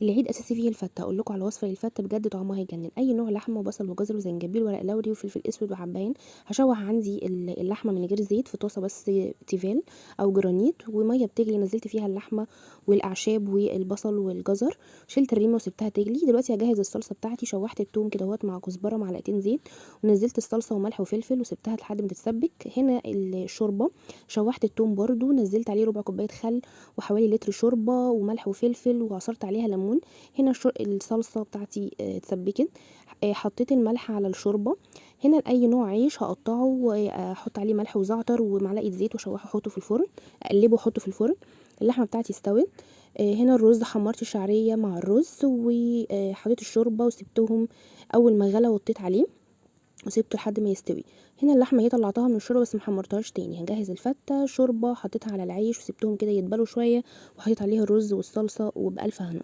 العيد أساسي فيه الفتة. هاقول لكم على وصفة للفتة بجد طعمها يجنن. أي نوع لحمة وبصل وجزر وزنجبيل ورق لوري وفلفل أسود وحبهان. هشوح عندي اللحمة من غير زيت في طاسة بس تيفال أو جرانيت، ومية بتغلي نزلت فيها اللحمة والأعشاب والبصل والجزر، شلت الريمة وسبتها تغلي. دلوقتي هجهز الصلصة بتاعتي. شوحت التوم كده اهوت مع كزبرة معلقتين زيت، ونزلت الصلصة وملح وفلفل وسبتها لحد ما تتسبك. هنا الشوربة شوحت التوم برده، نزلت عليه ربع كوباية خل وحوالي لتر شوربة وملح وفلفل، وعصرت عليها ليمون. هنا الصلصة بتاعتي اتسبكت. حطيت الملح على الشوربة. هنا لأي نوع عيش هقطعه واحط عليه ملح وزعتر ومعلقة زيت واشوحه واحطه في الفرن، اقلبه واحطه في الفرن. اللحمة بتاعتي استوت. هنا الرز حمرت الشعرية مع الرز وحطيت الشوربة وسبتهم أول ما غلى وطيت عليه وسبته لحد ما يستوي. هنا اللحمة هي طلعتها من الشوربة بس ما حمرتهاش تاني. هنجهز الفته، شوربة حطيتها على العيش وسبتهم كده يدبلوا شوية، وحطيت عليها الرز والصلصه، وبألف هنا.